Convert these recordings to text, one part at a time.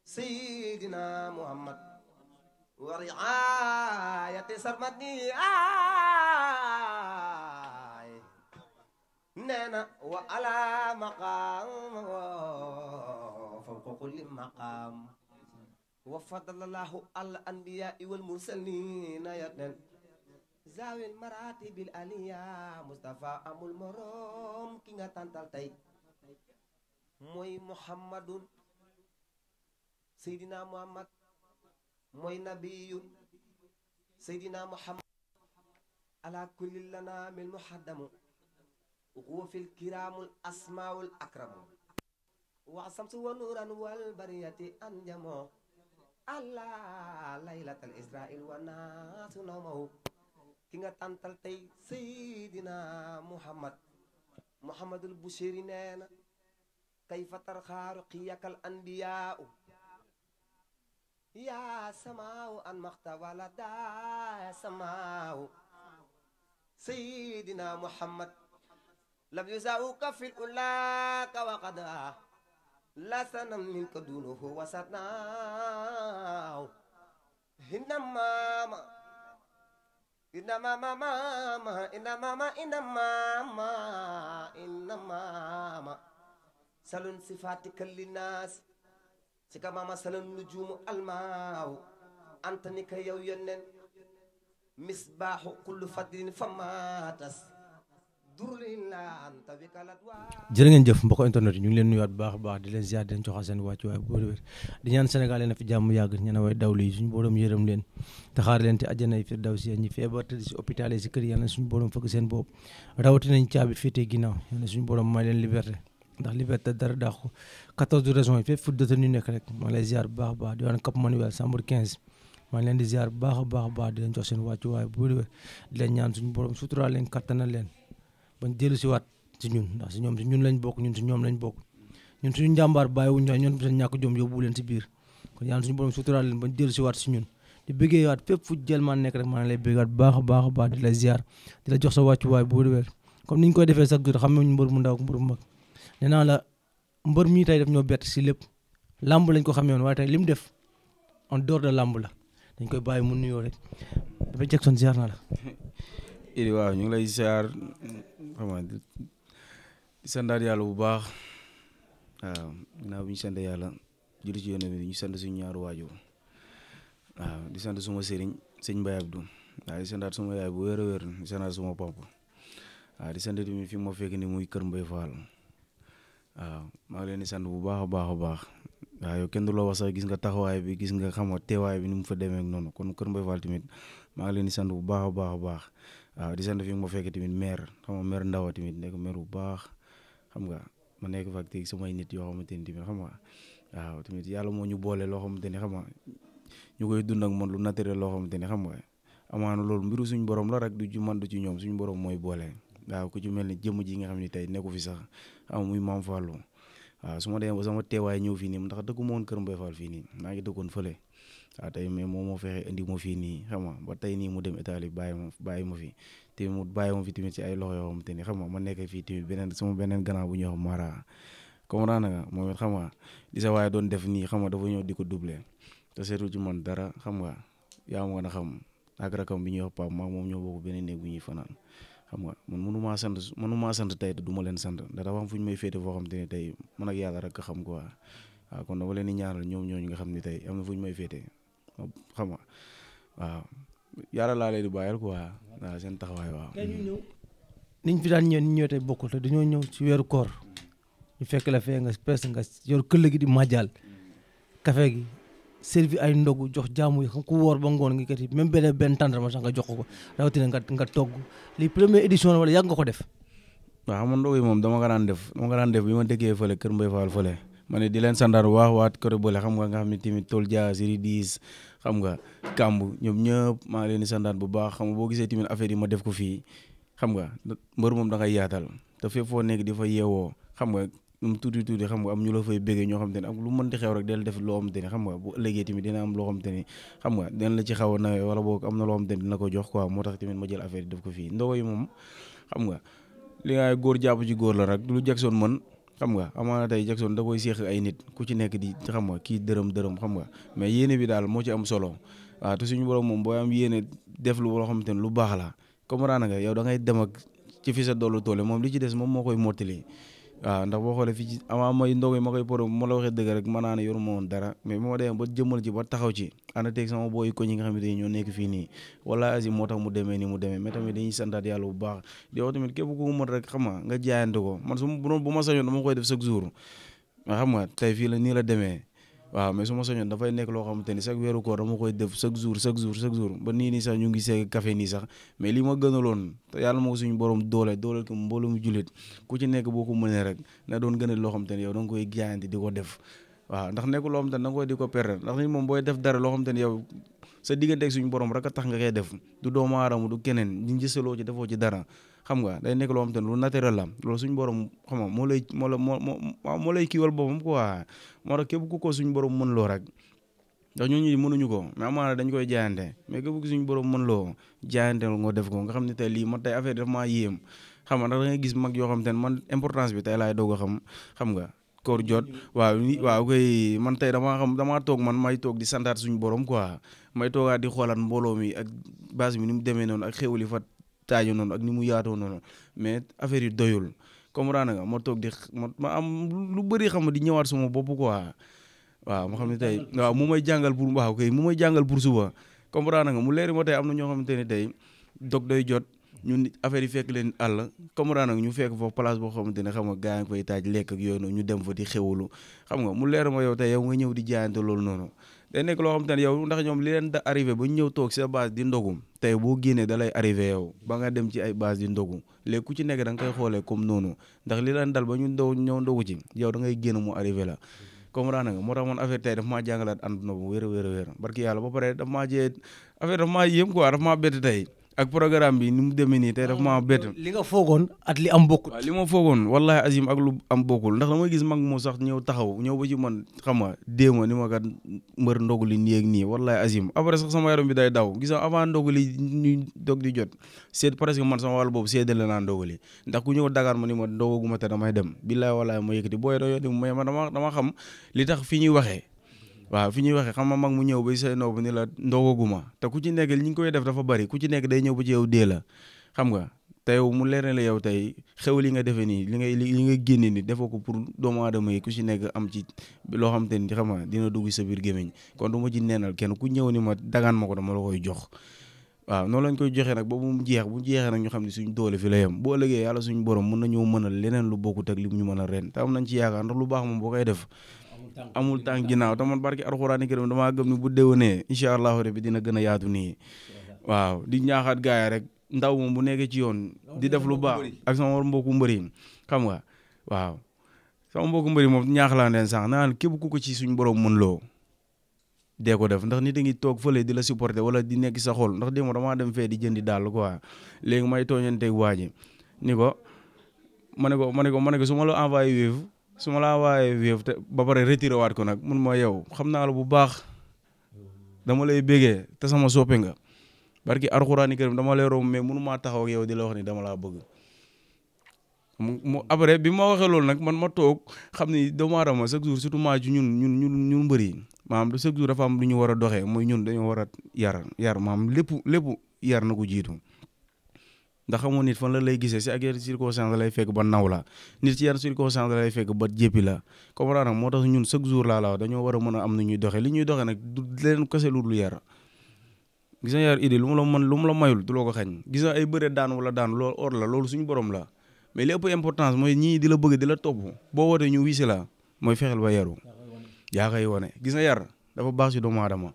سيدنا محمد ورعاية سرمدني نانا وعلى مقام فوق كل مقام وفضل الله الأنبياء والمرسلين يدن زاوي المراتب العليا مصطفى أم المروم كينا تانتالتاي موي محمد سيدنا محمد موي نبي سيدنا محمد على كل لنا من محدم وهو في الكرام الأسماء الأكرم وعصمت ونورا والبرية أنجمو على ليلة الإسراء والناس نومه كينا تانتالتاي سيدنا محمد البشيري نانا كيف ترخى رقيك الأنبياء يا سماو أن مختبل دا سماو سيدنا محمد لم يزاوك في الأولاك وقد لا سنم منك دونه وسطناو إنما سلون صفاتك للناس سكا ماما سلون نجوم الماو أنتني كيو ينن مصباح كل فضل فماتس jërë ngeen jëf mbokk internet yi ñu ngi leen nuyuwaat bu baax a baax di leen ziar di leen joxal seen wàccuwaay bu wér di ñaan Sénégal leen fi jàmm yàgg ñana way dawlu yi suñu borom yërëm leen te xaar leen te àjjana yi firdawsi ñi feebar te si hôpital yi si kër yàlla suñu borom fëgg seen bopp rawati nañ caabi féetee ginnaaw yàlla suñu borom may leen liberté ndax liberté dara dàqu 14 raisons yi fépp fu détenu nekk rek maa ngi lay ziar bu baax a baax di waan Cap Manuel Sambour 15 maa ngi leen di ziar bu baax a baax di leen jox seen wàccuwaay bu wér di leen ñaan suñu borom sutural leen kattanal leen bañ dellu si waat si ñun ndax si ñoom si ñun lañ bokk ñun si ñoom lañ bokk ñun suñu njàmbaar bàyyiwuñ ñun seen ñàkk jom yóbbu leen si biir kon yàlla suñu borom suturaal leen bañ dellu si waat si ñun di bëggee waat fépp fu jël maa nekk rek maa ngi lay bëggaat bu baax a baax di la ziar di la jox sa wàccuwaay bu wér comme ni ñu koy defee chaque jour xam nañ mbër mu ndaw ak mbër mu mag nee naa la mbër mii tey def ñoo bett si lépp làmb lañ ko xamee woon waaye tey li mu def en dehors de làmb la dañ koy bàyyi mu nuyoo rek dafa Jackson ziar naa la Idi waaw ñu ngi lay ziar xam nga di santaat yàlla bu baax waaw ginnaaw bi ñu sant yàlla julli ci yoon bi ñu sant suñu ñaaru waajur waaw di sant suma sëriñ sëñ Mbaye Abdou waaw di santaat suma yaay bu wér a wér di santaat suma papa waaw di sant tamit fi ma fekk ni muy Kër Mbaye Fall waaw maa ngi leen di sant bu baax a baax waaw yow kenn du la wax sax gis nga taxawaay bi gis nga xam nga teewaay bi ni mu fa demee ak noonu kon Kër Mbaye Fall tamit maa ngi leen di sant bu baax a baax waaw di sant fi ma fekk tamit maire xam nga maire Ndawa tamit nekk maire bu baax xam nga ma nekk fa ak tey samay nit yoo xamante ni tamit xam nga waaw tamit yàlla moo ñu boole loo xamante ni xam nga ñu koy dund ak man lu naturel loo xamante ni xam nga amaana loolu mbiru suñu borom la rek du ci man du ci ñoom suñu borom mooy boole waaw ku ci mel ni jëmm ji nga xam ne tey nekku fi sax am muy Maam Fallou waaw su ma demee ba sama teewaay ñëw fii nii ndax dëkku ma woon Kër Mbaye Fall fii nii maa ngi dëkkoon fële waaw tey mais moom moo fexe indi ma fii nii xam nga ba tey nii mu dem Italie bàyyi ma fi te mu bàyyi ma fi tamit ci ay loxo yoo xamante ni xam nga ma nekk fii tamit sama beneen gannaaw bu ñuy wax Mara comprendre nga moom it xam nga di sa waaye doon def nii xam nga dafa ñëw di ko doublé te seetul ci man dara xam nga yaa ma gën a xam ak rakam bi ñuy wax Pape maa moom ñoo bokk beneen néeg bu ñuy fanaan xam nga man mënumaa sant tey te du ma leen sant ndax dafa am fu ñu may féete foo xamante ni tey man ak yàlla rek xam quoi waaw kon dama leen di ñaanal ñoom ñooñu nga xam ni tey am na fu ñu may féete xam nga waaw yàlla laa leen di bàyyal quoi waaw seen taxawaay waaw. niñ fi daan ñëw tey bokkul te dañoo ñëw ci weeru koor ñu fekk la fee nga presque nga yor këll gi di màjjal café gi servi ay ndogu jox jaamu yi xam ku woor ba ngoon ngi kat yi même benn tàndarma sax nga jox ko rawatina nga togg li première édition wala yàgg nga ko def. waaw xam nga ndogu yi moom dama ko daan def bi ma déggee fële Kër Mbaye Fall fële ma ne di leen sandaar bu baax waat kër bële xam nga xam ne tamit tool jaa siri diis xam nga kàmb ñoom ñëpp maa ngi leen di sandaar bu baax xam nga boo gisee tamit affaire yi ma def ko fii xam nga mbër moom da ngay yaatal te fépp foo nekk di fa yeewoo xam nga tuuti xam nga am ñu la fay béggee ñoo xam te ne ak lu mën di xew rek del def loo xam te ne xam nga bu ëllëgee tamit dina am loo xam te ne xam nga dina la ci xaw a nawe wala boog am na loo xam te ne dina ko jox quoi moo tax tamit ma jël affaire yi def ko fii ndogo yi moom xam nga li ngay góor jàpp ci góor la rek lu Jackson mën xam nga amaana tey Jackson da koy seex ay nit ku ci nekk di xam nga kii dërëm xam nga mais yéene bi daal moo ci am solo waaw te suñu borom moom booy am yéene def lu loo xamante ne lu baax la comprendre nga yow da ngay dem ak ci fi sa dollu toole moom li ci des moom moo koy mottali waaw ndax boo xoolee fii ci avant may ndog yi ma koy pro ma la waxee dëgg rek mën naa ne yoru ma woon dara mais moo demee ba jëmmal ci ba taxaw ci ànd teg sama booy ko ñi nga xamante ni ñoo nekk fii nii wala asi moo tax mu demee nii mu demee mais tamit dañuy santaat yàlla bu baax di wax tamit képp ku mën rek xam nga jaayante ko man su bu ma sañoon dama koy def chaque jour nga xam nga tey fii la nii la demee waaw mais su ma soñoon dafay nekk loo xamante ni chaque weeru koor dama koy def chaque jour ba nii sax ñu ngi seeg café nii sax mais li ma gënaloon te yàlla moo ko suñu borom dooleel ko mbooloo mu jullit ku ci nekk boo ko mënee rek na doon gënal loo xamante ni yow da nga koy jaayante di ko def waaw ndax nekk loo xamante ni da nga koy di ko perdre ndax nit moom booy def dara loo xamante ni yow sa diggante ak suñu borom rek a tax nga koy def du doomu aadama du keneen ñu gisaloo ci defoo ci dara xam nga day nekk loo xamante ni lu naturel la loolu suñu borom xam nga moo lay kiiwal boppam quoi moo tax képp ku ko suñu borom mën loo rek ndax ñooñu mënuñu ko mais amaana dañ koy jaayante mais képp ku suñu borom mën loo jaayante nga def ko nga xam ne tey lii man tey affaire daf maa yéem xam nga ndax da ngay gis mag yoo xamante ne man importance bi tey laay doog a xam nga koor jot waaw koy man tey damaa toog man may toog di santaat suñu borom quoi may toogaat di xoolaat mbooloo mi ak base bi ni mu demee noonu ak xéwali fa taajo noonu ak ni mu yaatoo noonu mais affaire yi doyul comprendre nga ma toog di ma am lu bëri xam nga di ñëwaat suma bopp quoi waaw ma xam ne tey waaw mu may jàngal pour waaw kay mu may jàngal pour suba comprendre nga mu leeri ma tey am na ñoo xamante ne tey dog day jot ñun affaire yi fekk leen àll comprendre nga ñu fekk foofu place boo xamante ne xam nga gaa ngi fay taaj lekk ak yooyu noonu ñu dem fa di xewulu xam nga mu leer ma yow tey yow nga ñëw di jaayante loolu noonu day nekk loo xamante ne yow ndax ñoom li leen da arrivé ba ñu ñëw toog sa base di ndogu tey boo génnee da lay arrivé yow ba nga dem ci ay base di ndogu léegi ku ci nekk da nga koy xoolee comme noonu ndax li leen dal ba ñu ñëw ndogu ci yow da ngay génn mu arrivé la comprendre nga moo tax man affaire tey daf maa jàngalaat ànduna bu wér barki yàlla ba pare daf maa jee affaire daf maa yéem quoi daf maa bett tey ak programme bi ni mu demee nii tey daf maa bett. li nga foogoon at li am bokkul. waaw li ma foogoon wallahi azim ak lu am bokkul ndax damay gis mag moo sax ñëw taxaw ñëw ba ci man xam nga déema ni ma kat mbër ndogu li nii ak nii wallahi azim après sax sama yaram bi day daw gis nga avant ndogu li ñuy dog di jot seet presque man sama wàll boobu seedale naa ndogu li ndax ku ñëw Dakar ma ni ma ndogaguma te damay dem billahi wallahi ma yëkkati booy doyo may ma dama xam li tax fi ñuy waxee waaw fi ñuy waxee xam nga mag mu ñëw ba say noobu ni la ndogaguma te ku ci nekk ñi ngi koy def dafa bari ku ci nekk day ñëw ba ci yow dee la xam nga te yow mu leer na la yow tey xew li nga defee nii li nga génne ni defoo ko pour doomu aadama yi ku ci nekk am ci loo xam te ni xam nga dina dugg sa biir gémmiñ kon du ma ci neenal kenn ku ñëw ni ma dagaan ma ko dama la koy jox waaw noonu lañ koy joxee nag ba mu jeex bu jeexee nag ñu xam ne suñ doole fi la yem boo ëllëgee yàlla suñ borom mën nañoo mënal leneen lu bokkut ak li ñu mën a ren te am nañ ci yaakaar ndax lu baax moom boo koy def amul tànk ginnaaw te man barki alxuraani karim damaa gëm ni bu déwénee incha allahu rabbi dina gën a yaatu nii waaw di ñaaxaat gaay yi rek ndaw moom bu nekkee ci yoon di def lu baax ak sama mbokku mbëri xam nga waaw sama mbokku mbëri moom ñaax laa leen sax naan képp ku ko ci suñ borom mën loo dee ko def ndax nit a ngi toog fële di la supporter wala di nekk sa xol ndax démb damaa dem fee di jëndi daal quoi léegi may tooñanteeg waa ji ni ko ma ne ko su ma la envoyé wéef su ma la envoyé wéef te ba pare retiré waat ko nag mun ma yow xam naa la bu baax dama lay bégee te sama soppe nga barki alxuraani karim dama lay romb mais mënu maa taxaw ak yow di la wax ni dama laa bëgg mu après bi ma waxee loolu nag man ma toog xam ni doomu aadama chaque jour surtout maa ci ñun mbëri maanaam chaque jour dafa am lu ñu war a doxee mooy ñun dañoo war a yar maanaam lépp yar na ko jiitu ndax xamoo nit fan la lay gisee si ak yenn circonstance la lay fekk ba naw la nit ci yenn circonstance la lay fekk ba jéppi la comprendre moo tax ñun chaque jour laa la wax dañoo war a mën a am nu ñuy doxee li ñuy doxee nag du leen kese lu yar gis nga yar idée lu mu la mayul du loo ko xañ gis nga ay bëre daan wala daan loolu or la loolu suñu borom la mais li ëpp importance mooy ñii di la bëgg di la topp boo wootee ñu wiisi la mooy fexeel ba yaru yaa koy wane gis nga yar dafa baax si doomu aadama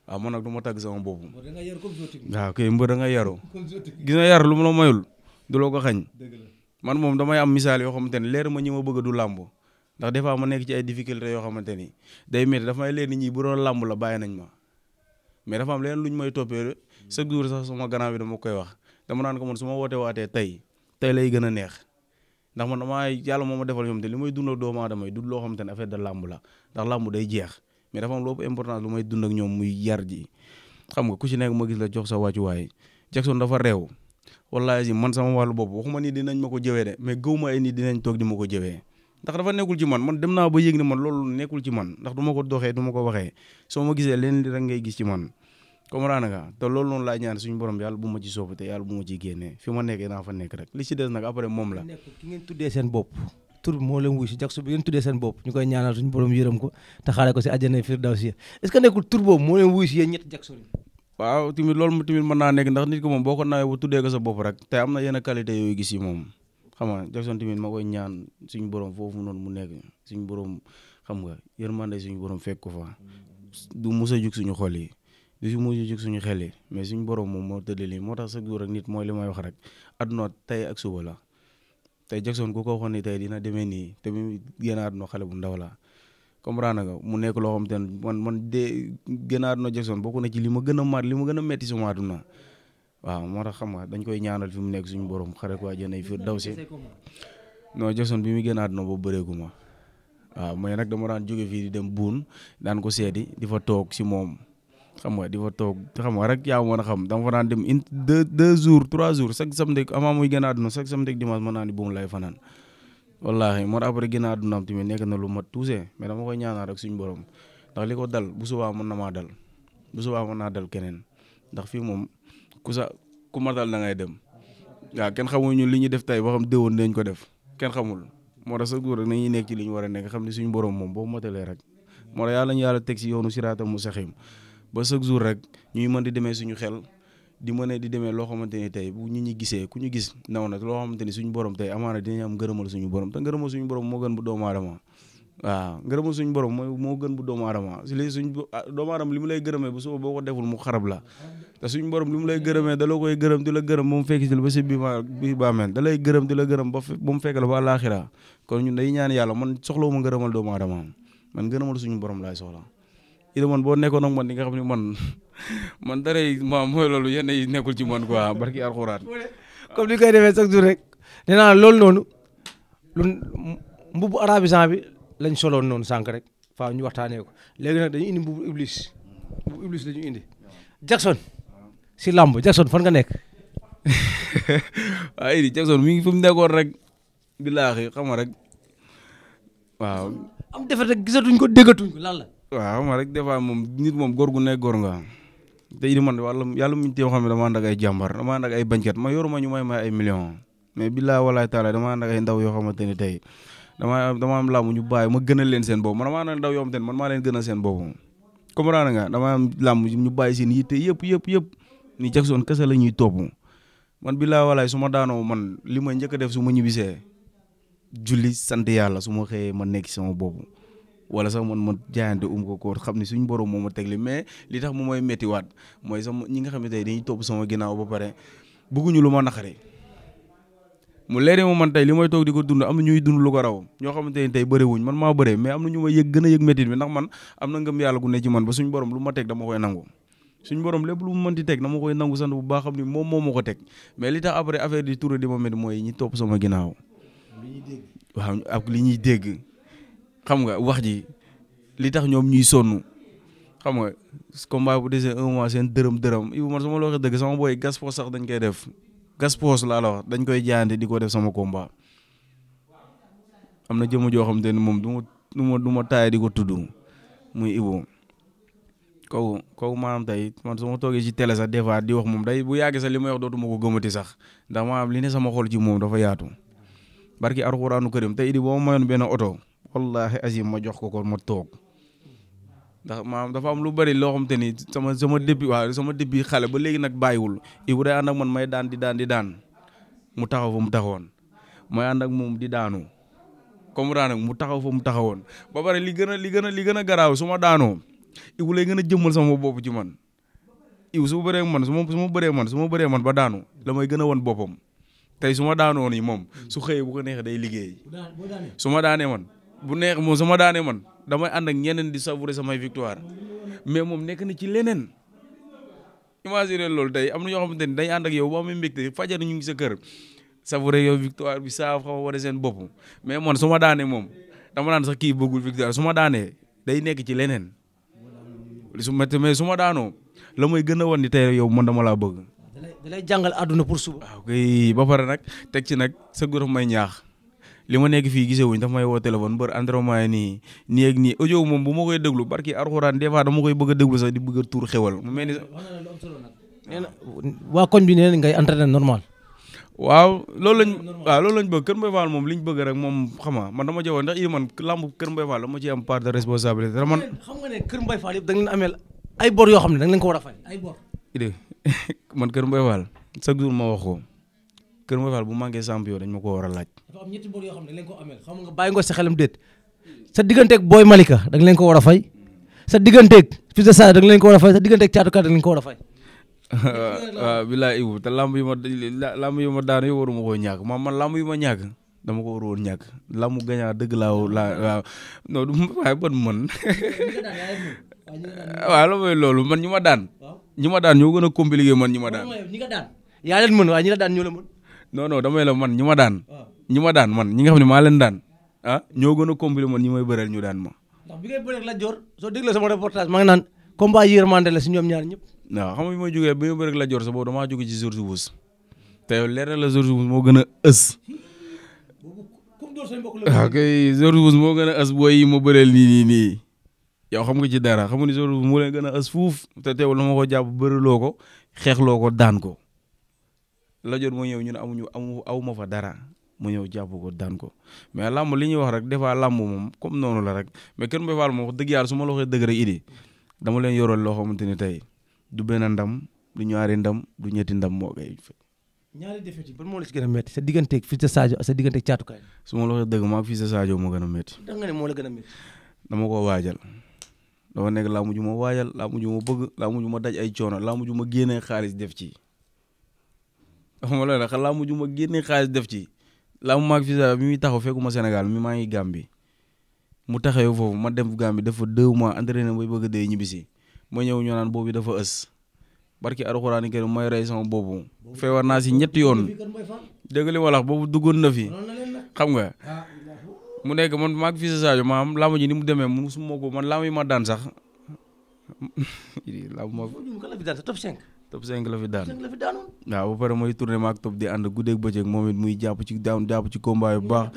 waaw man nag du ma tàgg sama bopp waaw kay mbër da nga yaru gis nga yar lu mu la mayul du loo ko xañ man moom damay am misaal yoo xamante ni leer ma ñi ma bëgg du làmb ndax des fois ma nekk ci ay difficultés yoo xamante ni day métti dafa may leer nit ñi bu doon làmb la bàyyi nañ ma mais dafa am leneen lu ñu may toppee chaque jour sax sama grand bi dama koy wax dama naan ko man su ma wootee waatee tey lay gën a neex ndax man damaa yàlla moo ma defal ñoom te li may dund ak doomu aadama yi du loo xamante ne affaire de làmb la ndax làmb day jeex mais dafa am lu ëpp importance lu may dund ak ñoom muy yar ji xam nga ku ci nekk ma gis la jox sa wàccuwaay Jackson dafa réew wallaahi man sama wàllu bopp waxuma ni dinañ ma ko jëwee de mais gëw ma ay nit dinañ toog di ma ko jëwee ndax dafa nekkul ci man dem naa ba yëg ne man loolu nekkul ci man ndax du ma ko doxee du ma ko waxee soo ma gisee leen li rek ngay gis ci man comprendre nga te loolu noonu laa ñaan suñu borom yàlla bu ma ci soobu te yàlla bu ma ciy génnee fi ma nekkee naa fa nekk rek li ci des nag après moom la. ki ngeen tuddee seen bopp tur moo leen wuy si Jackson bi ngeen tuddee seen bopp ñu koy ñaanal suñu borom yërëm ko te xaare ko si àjjana firdawsi est-ce que nekkul tur boobu moo leen wuy si yéen ñetti Jackson yi. waaw tamit loolu tamit mën naa nekk ndax nit ko moom boo ko nawee bu tuddee ko sa bopp rek te am na yenn qualité yooyu gis yi moom xam nga Jackson tamit ma koy ñaan suñu borom foofu noonu mu nekk suñu borom xam nga yërmande suñu borom fekk ko fa du mos a jug suñu xol yi du si mos a jug suñu xel yi mais suñu borom moom moo tëddee lii moo tax chaque jour rek nit mooy li may wax rek àdduna tey ak suba la tey Jackson ku ko waxoon ni tey dina demee nii te mu génn àdduna xale bu ndaw la comprendre nga mu nekk loo xam te ne man de génn àdduna Jackson bokk na ci li ma gën a metti sama àdduna waaw moo tax xam nga dañ koy ñaanal fi mu nekk suñu borom xare ko àjjana fi daw si non Jackson bi mu génn àdduna boobu bëreegu ma waaw mais nag dama daan jóge fii di dem buun daan ko seedi di fa toog si moom xam nga di fa toog xam nga rek yaa mën a xam dama fa daan dem deux jours 3 jours chaque samedi avant muy génn àdduna chaque samedi dimanche mën naa ni buun lay fanaan wallaahi moo tax après génn àdduna am tamit nekk na lu mat tuuse mais dama koy ñaanal rek suñu borom ndax li ko dal bu subaa mën na maa dal bu subaa mën naa dal keneen ndax fii moom ku ma dal da ngay dem waaw kenn xamul ñun li ñu def tey ba xam déwoon dañ ko def kenn xamul moo tax chaque jour rek nañuy nekk ci li ñu war a nekk xam ne suñu borom moom boo matalee rek moo tax yàlla ñu yàlla teg si yoonu siraatal mustaqiim ba chaque jour rek ñuy mën di demee suñu xel di mën di demee loo xamante ni tey bu nit ñi gisee ku ñu gis naw na loo xamante ni suñu borom tey amaana dinañ am ngërëmal suñu borom te ngërëmal suñu borom moo gën bu doomu aadama waaw ngërëmal suñu borom moo gën bu doomu aadama si li suñu doomu aadama li mu lay gërëmee bu suba boo ko deful mu xarab la te suñu borom li mu lay gërëmee da la koy gërëm di la gërëm ba mu fekk si la ba si bi bàmmeel da lay gërëm di la gërëm ba mu fekk la ba àllaaxira kon ñun day ñaan yàlla man soxlawuma ngërëmal doomu aadama man ngërëmal suñu borom laay soxla ida man boo nekkoon ak man di nga xam ne man dara ma mooy loolu yenn yi nekkul ci man quoi barki alxuraan comme ni koy defee chaque jour rek nee naa loolu noonu lu mbubu arabisant bi lañ soloon noonu sànq rek faaw ñu waxtaanee ko léegi nag dañu indi mbubu iblis la ñu indi Jackson si lamb Jackson fan nga nekk waaw idi Jackson mi ngi fi mu nekkoon rek billaahi xam nga rek waaw am defet rek gisatuñ ko déggatuñ ko lan la waaw xam nga rek des fois moom nit moom góor gu nekk góor nga te idi man yàlla muñu teew xam ne dama ànd ak ay jàmbar dama ànd ak ay bañkat ma yoruma ñu may ay millions mais billaahi walaay taala dama ànd ak ay ndaw yoo xamante ni tey dama am làmb ñu bàyyi ma gënal leen seen bopp man dama ànd ak ndaw yoo xamante ni man maa leen gënal seen bopp comprendre nga dama am làmb ñu bàyyi seen yitte yëpp ni Jackson kese la ñuy topp man billaahi walaay su ma daanoo man li ma njëkk a def su ma ñibbisee julli sant yàlla su ma xëyee ma nekk sama bopp wala sax man ma jaayante ko koor xam ne suñu borom moo ma tegli mais li tax mu mooy méttiwaat mooy sama ñi nga xam ne tey dañuy topp sama ginnaaw ba pare bëgguñu lu ma naqari mu leeree ma man tey li may toog di ko dund am na ñuy dund lu ko raw ñoo xamante ne tey bëriwuñ man maa bëree mais am na ñu ma gën a yëg métit bi ndax man am na ngëm yàlla gu ne ci man ba suñu borom lu ma teg dama koy nangu suñu borom lépp lu mu mënti teg dama koy nangu sant bu baax xam ni moom moo ma ko teg mais li tax après affaire di touré di ma métti mooy ñi topp sama ginnaaw waaw ak li ñuy dégg xam nga wax ji li tax ñoom ñuy sonn xam nga combat bu desee 1 mois seen dërëm Ibou man sama loo waxee dëgg sama booy gas poos sax dañ koy def gas poos laa la wax dañ koy jaayante di ko def sama combat am na jëmm joo xam te ne moom du ma taaya di ko tudd muy Ibou kooku maanaam tey man su ma toogee ci télé sax des fois di wax moom day bu yàggee sax li may wax dootuma ko gëmati sax ndax maanaam li ne sama xol ci moom dafa yaatu barki alxuraanu karim tey idi boo ma mayoon benn oto wallahi azim ma jox ko ma toog ndax maanaam dafa am lu bari loo xam te ni sama début xale ba léegi nag bàyyiwul Ibou day ànd ak man may daan di daan mu taxaw fa mu taxawoon may ànd ak moom di daanu comme daan mu taxaw fa mu taxawoon ba pare li gën a garaaw su ma daanoo Ibou lay gën a jëmmal sama bopp ci man Ibou su ma bëree man ba daanu la may gën a wan boppam tey su ma daanoo nii moom su xëyee bu ko neexee day liggéey su ma daanee man bu neex moom su ma daanee man damay ànd ak ñeneen di savourer samay victoire mais moom nekk na ci leneen imaginer loolu tey am na ñoo xamante ni dañ ànd ak yow ba amee mbégte fajar ñu ngi sa kër savourer yow victoire bi saaf xaw a war seen bopp mais man su ma daanee moom dama naan sax kii bëggul victoire su ma daanee day nekk ci leneen mais su ma daanoo la may gën a wan ni tey yow man dama laa bëgg. da lay jàngal àdduna pour suba. waaw kay ba pare nag teg ci nag sa góor may ñaax li ma nekk fii gisee wuñ daf may woo téléphone mbër entraînement yi nii ak nii audio moom bu ma koy déglu barki Alxuraan des fois dama koy bëgg a déglu sax di bëgg a tuur xewal mu mel ni. nee na waa koñ bi nee na ngay entraîné normal. waaw loolu lañ bëgg Kër Mbaye Fall moom liñ bëgg rek moom xam nga man dama jëwoon ndax man lamb Kër Mbaye Fall dama ci am part de responsabilité te man. xam nga ne Kër Mbaye Fall yëpp da nga leen ameel ay bor yoo xam ne da nga leen ko war a fay ay bor. man Kër Mbaye Fall chaque jour ma wax ko Kër Mbaye Fall bu manqué champion dañ ma ko war a laaj. dafa am ñetti bor yoo xam ne da nga leen ko ameel xam nga bàyyi nga sa xelam déet sa digganteeg Boy Malika da nga leen ko war a fay sa digganteeg Fils de Sa da nga leen ko war a fay sa digganteeg Thiatou Ka da nga leen ko war a fay. waaw bilaay Ibou te lamb yu ma daan yow waruma koo ñàkk man lamb yu ma ñàkk dama ko war woon ñàkk lamb gañaa dëgg waaw non du waaye ban man waaw la mooy loolu man ñi ma daan ñoo gën a compliqué man ñi ma daan ñi nga daan yaa leen mën waaye ñi la daan ñoo la mën non damay la man ñi ma daan man ñi nga xam ne maa leen daan ñoo gën a compliqué man ñi may bëreel ñu daan ma ndax bi ngay bëreel la joor soo dégloo sama reportage maa ngi naan combat yërmande la si ñoom ñaar ñëpp waaw xam nga bi ma jógee bi ma bëri la jor sa boobu damaa jóge ci George Bush te yow leer na la George Bush moo gën a ës. waaw kay George Bush moo gën a ës booy yi ma bëreel nii yow xam nga ci dara xam nga ni George Bush moo leen gën a ës fuuf te teewul na ma ko jàpp bëriloo ko xeexloo ko daan ko la jor moo ñëw ñu ne aw ma fa dara mu ñëw jàpp ko daan ko mais làmb li ñuy wax rek des fois làmb moom comme noonu la rek mais Kër Mbaye Fall moom wax dëgg yàlla su ma la waxee dëgg rek idi dama leen yoroon loo xamante ni tey du benn ndam du ñaari ndam du ñetti ndam moo koy fekk. ñaari défaite yi ban moo la ci gën a métti sa digganteeg Fils de Sadio sa digganteeg Thiatou Ka. su ma la waxee dëgg maa ak Fils de Sadio moo gën a métti. da nga ne moo la gën a métti. dama ko waajal dama nekk laa mujj ma waajal laa mujj ma bëgg laa mujj ma daj ay coono laa mujj ma génnee xaalis def ci. xam nga loolu laa mujj ma génnee xaalis def ci laa mu maag Fils de Sadio bi muy taxaw fekkuma Sénégal mi maa ngi Gambie mu taxawee foofu ma dem Gambie dafa 2 mois entraîné bay bëgg a dee ñibbisi ma ñëw ñoo naan boobu dafa ës barki Alxuraan kenn may rey sama boobu feebar naa si ñetti yoon dégg li ma la wax boobu duggoon na fi xam nga mu nekk man maag Fils de Sadio maam laamu ji ni mu demee mu suma ko man laamu yi ma daan sax laamu ma top 5 la fi daan waaw ba pare mooy tourné maag top di ànd guddeeg bëccëg moom it muy jàpp ci combat bu baax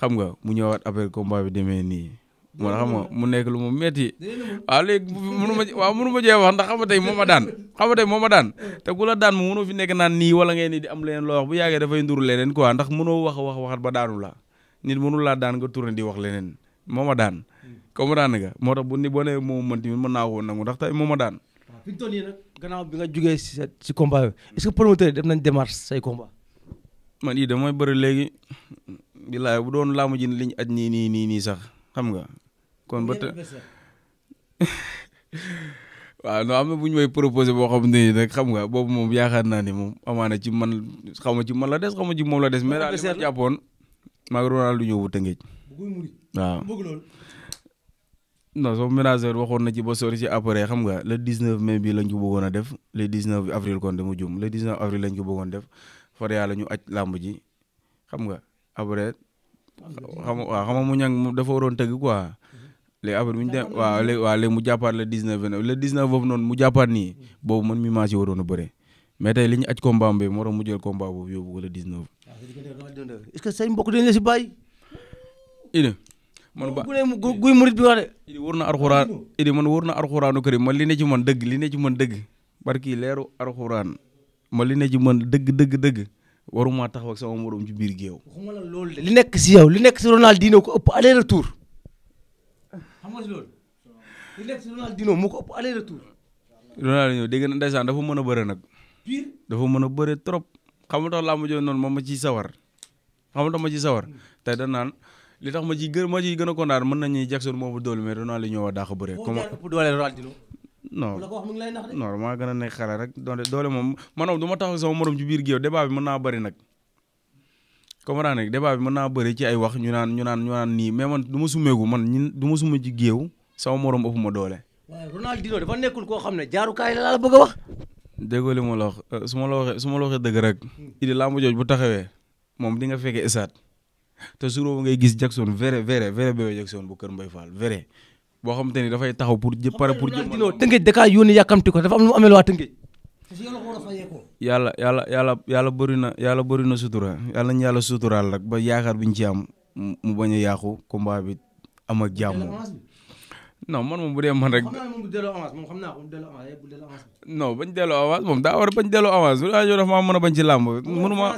xam nga mu ñëwaat après combat bi demee nii moo xam nga mu nekk lu mu metti waaw léegi mënu ma jee wax ndax xam nga tey moo ma daan te ku la daan mu mënoo fi nekk naan nii wala ngeen ni di am leneen loo wax bu yàggee dafay nduru leneen quoi ndax mënoo waxat ba daanu la nit mënu laa daan nga tourné di wax leneen moo ma daan comme daan nga moo tax bu ni boo nee moo mën tamit mën naa ko nangu ndax tey moo ma daan fi ñu toll nii nag gannaaw bi nga jugee si combat yooyu est-ce que promoteur yi def nañ démarche say combat man yii damay bëri léegi bilaay bu doon laamu ji liñ aj nii sax xam nga kon ba te waaw non am na bu ñu may proposé boo xam ne rek xam nga boobu moom yaakaar naa ni moom amaana ci man xaw ma ci man la des xaw ma ci moom la des mais daal li ma jàppoon maa ngi Ronaldo ñëw bu Tëngéej waaw non soo ménageur waxoon na ci ba sori ci après xam nga le 19 mai bi lañ ko bëggoon a def le 19 avril kon dama jum le 19 avril lañ ko bëggoon def far yàlla ñu aj làmb ji xam nga après xam nga mu ñang dafa waroon tëgg quoi léegi après bu ñu dem waaw léegi mu jàppaat le 19 boobu noonu mu jàppaat nii boobu man mi maa ci waroon a bëre mais tey li ñu aj combat bi moo tax mu jël combat boobu yóbbu ko le 19. est-ce que say mbokk dañ la si bàyyi. man ba guy murit bi wax de. idi wóor na arxuraan idi man wóor na arxuraanu karim man li ne ci man dëgg barki leeru arxuraan man li ne ci man dëgg waruma taxaw ak sama morom ci biir géew. waxuma la loolu de li nekk si yow li nekk si Ronaldinho ko ëpp aller retour. xam nga si loolu li nekk si Ronaldinho moo ko ëpp aller retour. Ronaldinho dégg na ndeysaan dafa mën a bëre nag. dafa mën a bëre trop xam nga tax laa ma jox noonu ma ciy sawar xam nga tax ma ciy sawar tey da naan. li tax ma ciy gën a kontaan mën nañu Jackson moo fa doole mais Ronaldinho ñëw a dàq bëre. comment ëpp doole Ronaldinho. non non maa gën a nekk xale rek doole moom maanaam du ma tax sama morom ci biir géew débat bi mën naa bëri nag. comme daa nekk débat bi mën naa bëri ci ay wax ñu naan nii mais man du ma sumeeku du ma suma ci géew sama morom ëpp ma doole. waaye Ronaldinho dafa nekkul koo xam ne jaarukaay la bëgg a wax. déggoo li ma la wax su ma la waxee dëgg rek. idi laa ma jooj bu taxawee moom di nga fekkee esaat te su boobu ngay gis Jackson vrai bébé Jackson bu Kër Mbaye Fall vrai boo xamante ni dafay taxaw pour Tëngéej da kaa yónni yàkkamti ko dafa am lu mu amel waa Tëngéej. yàlla bëri na sutura yàlla nañu yàlla suturaal rek ba yaakaar bi ñu ci am mu bañ a yàqu combat bi am ak jàmm. non man moom bu dee man rek. xam naa moom bu delloo avance moom xam naa ko bu delloo avance bu delloo avance. non bañ delloo avance moom daa war a bañ delloo avance su dafa maa mën a bañ ci làmb. mënuma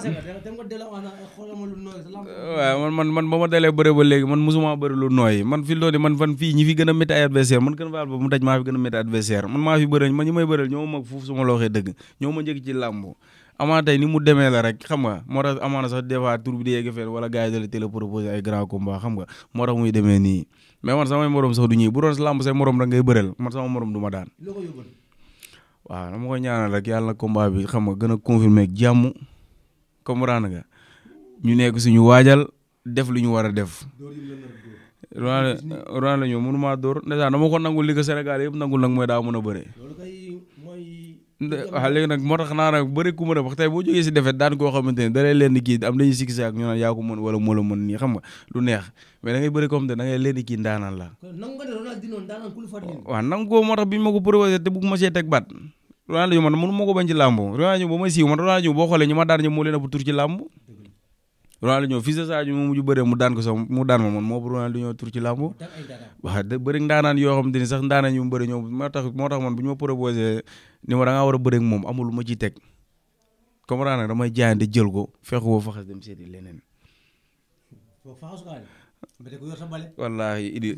waaw man ba ma dalee bëre ba léegi man mosuma bëri lu nooy man fi loolu man fan fii ñi fi gën a métti ay adversaire man gën faal ba mu daj maa fi gën a métti adversaire man maa fi bëre man ñi may bëral ñoo mag foofu su ma la waxee dëgg ñoo ma njëkk ci làmb amaa tey ni mu demee la rek xam nga moo tax amaana sax des fois tur bi di yegg fenn wala gars yi dala télé proposé ay grand combat xam nga moo tax muy demee nii mais man samay morom sax du ñii bu doon làmb say morom rek ngay bëreel man sama morom du ma daan waaw dama koy ñaanal rek yàlla na combat bi xam nga gën a confirmer ak jàmm comprendre nga ñu nekk suñu waajal def lu ñu war a def Ronald la ñëw mënu maa dóor ndeysaan dama ko nangul li ko Sénégal yëpp nangul nag mooy daa mën a bëre waaw léegi nag moo tax naa nag bëri ku mën a wax tey boo jógee si defet daan koo xamante ne da leen di kii am dañuy sikki ak ñu naan yaa ko mën wala moo la mën nii xam nga lu neex mais da ngay bëri comme te da ngay leen di kii ndaanaan la waaw nangu ko moo tax bi ma ko proposé te bëgg ma see teg baat Ronald ñu man mënu ma ko bañ ci làmb Ronald ñu ba may siiw man Ronald ñu boo xoolee ñu ma daan ñu moo leen ëpp tur ci làmb Ronald ñëw fils de Sadio mu mujj bëree mu daan ko sax mu daan ma man moo Ronald ñëw tur ci làmb waaw de bëri ndaanaan yoo xamante ni sax ndaanaan yu mu bëri ñëw moo tax man bu ñu ma proposé ni ma da ngaa war a bëri ak moom amul lu ma ciy teg comme raa nag damay jaayante jël ko fekk woo faxas dem seeti leneen wallaahi idi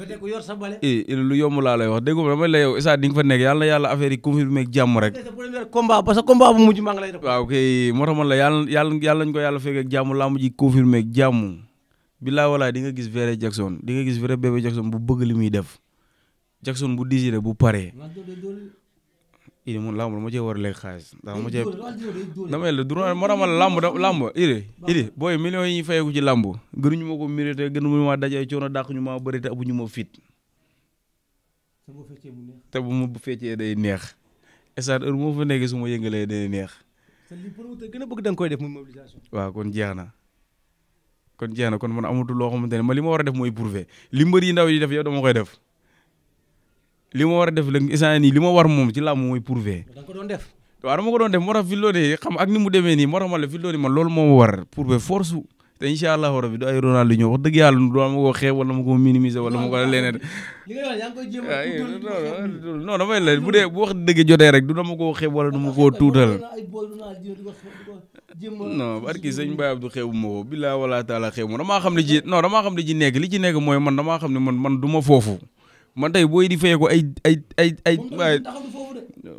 lu yomb laa lay wax dégg nga damay la yow isa di nga fa nekk yàlla na yàlla affaire yi confirmé ak jàmm rek combat parce que combat bu mujj maa ngi lay def waaw kay moo tax man la yàlla nañ ko yàlla fekk ak jàmm làmb ji confirmé ak jàmm bilaa walaay di nga gis vrai Jackson di nga gis vrai bébé Jackson bu bëgg li muy def Jackson bu désiré bu paree idi mun làmb dama cee war a lekk xaalis ndax ma cee damay la droit moo tax man làmb idi booy millions yi ñu fayeeku ci làmb gënuñu ma ko mérité gënuñu ma dajay coono dàq ñu ma bëri te abu ñu ma fit te bu ma feccee day neex estat heure moo fa nekkee su ma yëngalee day neex gën a bëgg da nga koy def muy mobilisation waaw kon jeex na kon man amatul loo xamante ne ma li ma war a def mooy prouver li mbër yi ndaw yi def yow dama koy def li ma war a def léegi instant nii li ma war moom ci làmb mooy prouver. da nga ko doon def. waaw dama ko doon def moo tax fi loolu xam ak ni mu demee nii moo tax man la fi loolu man loolu moo ma war prouver force te incha allah rabi du ay Ronald ñëw wax dëgg yàlla du ma ko xeeb wala ma ko minimiser wala ma ko leneen. li nga wax yaa ngi koy jéem a non damay la bu dee bu wax dëgg jotee rek du dama koo xeeb wala du ma koo tuutal. non barki sëñ Baye Abdou xeebu ma ko bilaa wala taala xeebu ma damaa xam ne ji non damaa xam ne ji nekk li ci nekk mooy man damaa xam ne man du ma foofu man tey booy di fayee ko ay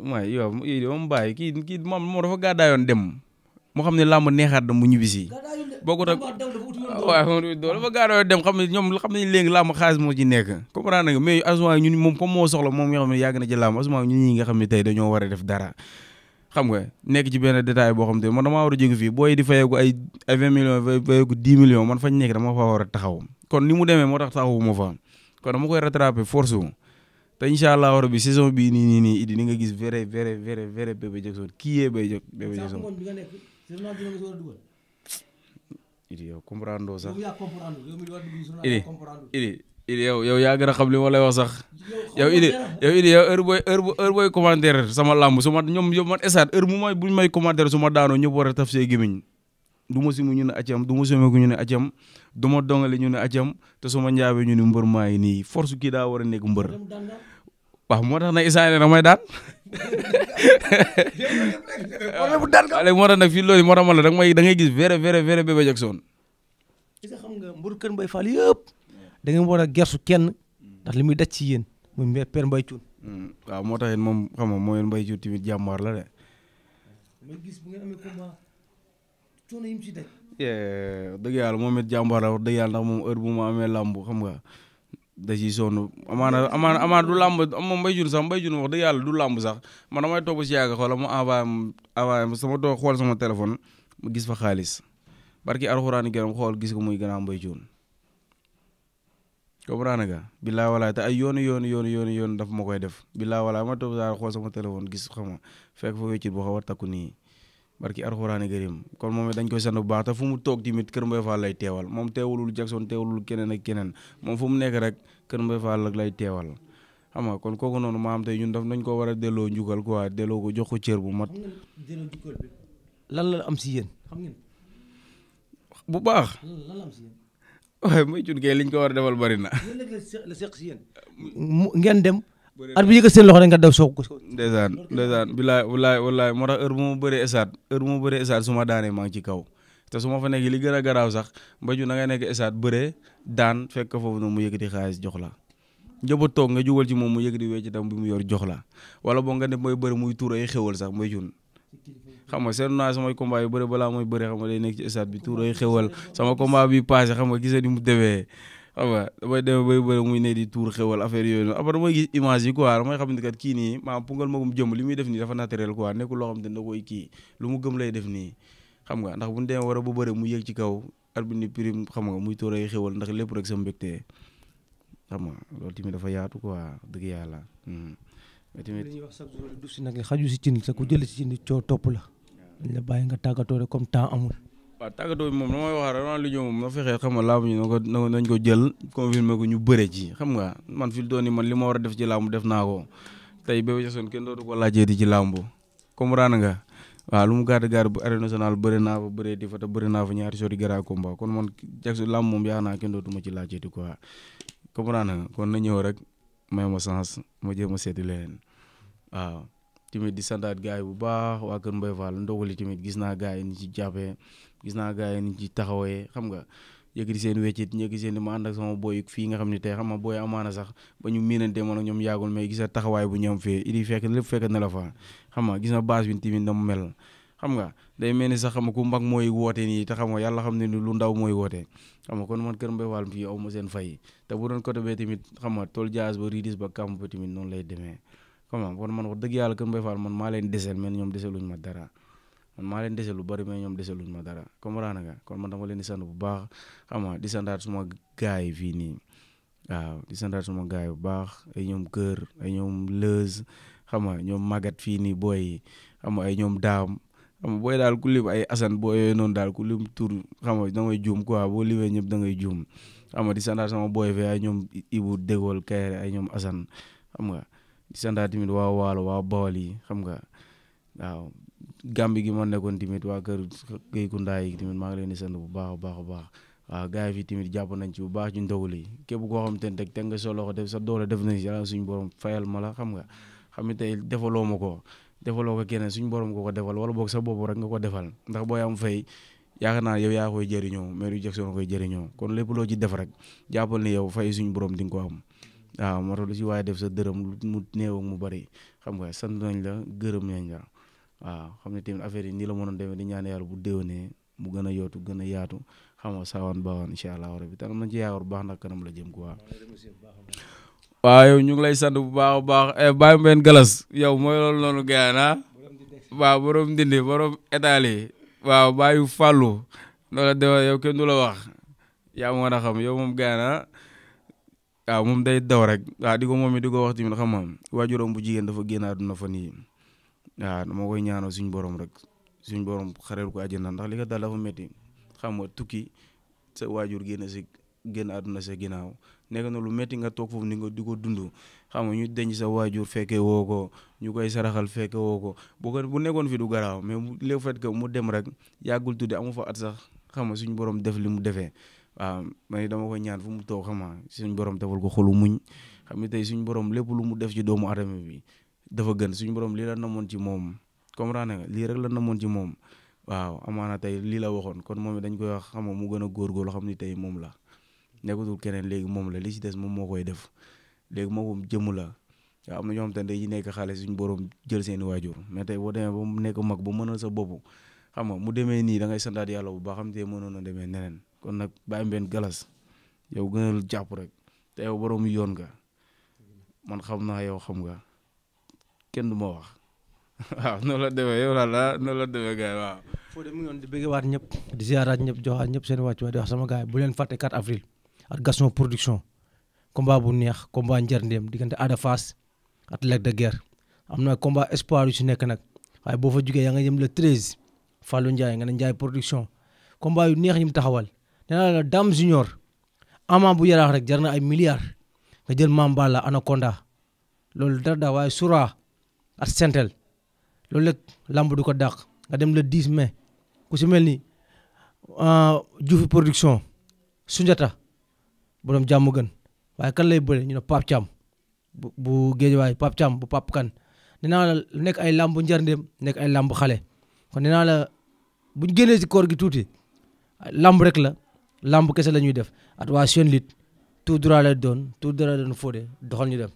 waay yow moom bàyyi kii moom dafa gàddaayoon dem mu xam ne làmb neexaat da mu ñibbisi bokkut ak waaw dafa gàddaayoon dem xam ne ñoom xam nañ léegi làmb xaalis moo ci nekk comprendre nga mais asuma ñun moom comme moo soxla moom nga xam ne yàgg na ci làmb asuma ñun ñi nga xam ne tey dañoo war a def dara xam nga nekk ci benn détail boo xam te man damaa war a jóge fii booy di fayee ko ay 20 millions fayee ko 10 millions man fañ nekk dama fa war a taxaw kon ni mu demee moo tax taxawuma fa kon dama koy rattraper force wu te incha allah war bi saison bii nii idi ni nga gis vrai bébé Jackson kii yee bébé Jackson idi yow comprendre sax idi yow yaa gën a xam li ma lay wax sax yow idi yow heure booy commentaire sama làmb su ma ñoom yow man estat heure buñ may commentaire su ma daanoo ñëpp war a taf see gémmiñ du ma simu ñu ne acam du ma someeku ñu ne acam du ma dongale ñu ne acam te su ma njaabee ñu ne mbër maa ngi nii force kii daa war a nekk mbër waaw moo tax nag isaan damay daan léegi moo tax nag fii loolu moo tax ma la da ngay gis vrai bébé Jackson est-ce que xam nga mbër Kër Mbaye Fall yëpp da ngeen war a gersu kenn ndax li muy daj ci yéen muy Père Mbaye Thioune waaw moo tax it moom xam nga mooy Mbaye Thioune tamit jàmbaar la de may gis bu ngeen amee combat coono yi mu ci daj dëgg yàlla moom it jàmbaar la wax dëgg yàlla ndax moom heure bu ma amee làmb xam nga da ciy sonn amaana du làmb moom Mbaye Thioune sax Mbaye Thioune wax dëgg yàlla du làmb sax man damay toog si yàgg xoola mu envoyé sama toog xool sama téléphone ma gis fa xaalis barki alxuraani gërëm xool gis ko muy gannaaw Mbaye Thioune comprendre nga billaa walaay te ay yoon daf ma koy def billaa walaay ma toog saa xool sama téléphone gis xam nga fekk fa wéccit bu xaw a takku nii barki alxuraani gërëm kon moom dañ koy sant bu baax te fu mu toog tamit Kër Mbaye Fall lay teewal moom teewalul Jackson teewalul keneen ak keneen moom fu mu nekk rek Kër Mbaye Fall lay teewal xam nga kon kooku noonu maam tey ñun daf nañ ko war a delloo njukkal quoi delloo ko jox ko cër bu mat. delloo njukkal bi lan la am si yéen xam ngeen. bu baax. lan la am si yéen. waaye Mbaye Thioune kay liñ ko war a defal bari na. la seq si yéen. ngeen dem. at bi yëkkat seen loxo rek nga daw soog ko. ndeysaan bilaay wallaay moo tax heure bu ma bëree esaat su ma daanee maa ngi ci kaw te su ma fa nekk li gën a garaaw sax Mbaye Thioune da ngay nekk esaat bëree daan fekk foofu noonu mu yëkkati xaalis jox la njëba toog nga jugal ci moom mu yëkkati wecc tam bi mu yor jox la wala boo nga ne mooy bëri muy tuur ay xewal sax Mbaye Thioune xam nga seetlu naa samay combat yu bëri balaa mooy bëri xam nga day nekk ci esaat bi tuur ay xewal sama combat bi passé xam nga gisee ni mu demee xam nga damay demee bay bëri muy ne di tuur xewal affaire yooyu noonu après damay gis image yi quoi damay xam ne kat kii nii maanaam pungal magum jëm li muy def nii dafa naturel quoi nekkul loo xam te da koy kii lu mu gëm lay def nii xam nga ndax bu ñu demee war a bu bëri mu yëg ci kaw arbitre ni prime xam nga muy tuur ay xewal ndax lépp rek sa mbégte xam nga loolu tamit dafa yaatu quoi dëgg yàlla mais tamit li ñuy wax chaque jour du si nag xaju si cin sa ku jël si cin coo topp la dañ la bàyyi nga tàggatoo rek comme temps amul. waaw tàggatoo bi moom damay wax rek li ñëw moom na fexee xam nga laamu ñu nañ ko jël confirmer ko ñu bëre ci xam nga man fi mu toll nii man li ma war a def ci làmb def naa ko tey Bébé Jackson kenn dootu ko laajee ci làmb comprendre nga waaw lu mu gàtt bu arène nationale bëri naa fa bëree di fa te bëri naa fa ñaari sori gara combat kon man Jackson làmb moom yaa naa kenn dootuma ci laajee quoi comprendre nga kon na ñëw rek may ma chance ma jéem a seeti leneen waaw tamit di santaat gars yi bu baax waa Kër Mbaye Fall ndogali tamit gis naa gars yi ni ci jàppee gis naa gars yi ni ci taxawee xam nga yëkkati seen weccit ñëkki seen ma ànd ak sama boy fii nga xam ne tey xam nga booy amaana sax ba ñu miinante man ak ñoom yàggul mais gis na taxawaay bu ñoom fee idi fekk lépp fekk na la fa xam nga gis na base bi tamit na mu mel xam nga day mel ni sax xam nga ku mag mooy woote nii te xam nga yàlla xam ne ni lu ndaw mooy woote xam nga kon man Kër Mbaye Fall fii aw ma seen fay te bu doon côté bee tamit xam nga tool jaas ba ridis ba kamp ba tamit noonu lay demee xam nga kon man wax dëgg yàlla Kër Mbaye Fall man maa leen desel mais ñoom deseluñ ma dara man maa leen desel lu bari mais ñoom deseluñ ma dara comprendre nga kon man dama leen di sant bu baax xam nga di santaat suma gaay yi fii nii waaw di santaat suma gaay bu baax ay ñoom kër ay ñoom lëz xam nga ñoom màggat fii nii booy yi xam nga ay ñoom daam xam nga booy daal ku lim ay asan boo yooyu noonu daal ku lim tur xam nga da ngay juum quoi boo limee ñëpp da ngay juum xam nga di santaat sama booy fee ay ñoom Ibu Dégol Kayre ay ñoom asan xam nga di santaat tamit waa Waalo waa Bawal yi xam nga waaw Gàmbi gi ma nekkoon tamit waa kër Guèye Kounda yi tamit maa ngi leen di sant bu baax a baax a baax waaw gars yi fii tamit jàpp nañ ci bu baax ci ndogu li képp koo xam te ne teg nga sa loxo def sa doole def nañ si yàlla suñu borom fayal ma la xam nga xam ne tey defaloo ma ko defaloo ko keneen suñu borom ko defal wala boog sa bopp rek nga ko defal ndax booy am fay yaakaar naa yow yaa koy jëriñoo mais du Jackson koy jëriñoo kon lépp loo ci def rek jàppal ni yow fay suñu borom di nga ko am waaw moo tax lu si waaye def sa dërëm mu néew ak mu bari xam nga sant nañ la gërëm nañ la waaw xam ne tamit affaire yi nii la mënoon demee di ñaan yàlla bu déwénee mu gën a yootu gën a yaatu xam nga saawaan baawaan incha allah rabbi te am nañ ci yaakaar bu baax ndax kanam la jëm quoi. waaw yow ñu ngi lay sant bu baax a baax bàyyi mbeen galas yow mooy loolu noonu gars na waaw borom ndindi borom étali waaw bàyyi fàllu loolu la dewa yow kenn du la wax yaa mën a xam yow moom gars na waaw moom day daw rek waaw di ko moom it di ko wax tamit xam nga waajuram bu jigéen dafa génn àdduna fa nii waaw dama koy ñaanal suñu borom rek suñu borom xareel ko àjjana ndax li ko dal dafa métti xam nga tukki sa waajur génn àdduna sa ginnaaw nekk na lu métti nga toog foofu ni nga di ko dund xam nga ñu denc sa waajur fekke woo ko ñu koy saraxal fekke woo ko bu nekkoon fi du garaaw mais le fait que mu dem rek yàggul tudde amu fa at sax xam nga suñu borom def li mu defee waaw man dama koy ñaan fu mu toog xam nga suñu borom defal ko xolu muñ xam nga tey suñu borom lépp lu mu def ci doomu adama bi dafa gën suñu borom lii la namoon ci moom comprendre nga lii rek la namoon ci moom waaw amaana tey lii la waxoon kon moom dañ koy wax xam nga mu gën a góorgóorlu xam ni tey moom la nekkatul keneen léegi moom la li ci des moom moo koy def léegi moom jëmm la waaw am na ñoo xam te ne dañuy nekk xale suñu borom jël seeni waajur mais tey boo demee ba mu nekk mag ba mënal sa bopp xam nga mu demee nii da ngay santaat yàlla bu baax xam te mënoon a demee neneen kon nag bàyyi mbeen galas yow gënal jàpp rek te yow borom yoon nga man xam naa yow xam nga kenn du ma wax waaw noonu la demee yow la noonu la demee gars yi waaw. foo de mu ngi doon di bëgg waat ñëpp di ziaraat ñëpp joxaat ñëpp seen wàcc di wax sama gars yi bu leen fàtte 4 avril ak Gaston production combat bu neex combat njërndeem diggante Ada Fass ak Lac de Guiers am na combat espoir yu si nekk nag waaye boo fa jugee yaa nga jëm le 13 Fallou Ndiaye nga ne Ndiaye production combat yu neex yi mu taxawal nee naa la Dame Junior ama bu yaraax rek jar na ay milliards nga jël Mambala Anaconda loolu dara daa waaye Soura ak Sentel loolu lépp lamb du ko dàq nga dem le 10 mai ku si mel ni Diouf production Sunjata borom jàmm gën waaye kan lay bëre ñu ne Pape Thiam bu Géejawaay Pape Thiam bu Pape Kane nee naa la nekk ay làmb njarndeem nekk ay làmb xale kon nee naa la buñ génnee ci koor gi tuuti làmb rek la làmb kese la ñuy def at waa Sen Lutte tout droit lay doon Fodé doxal ñu dem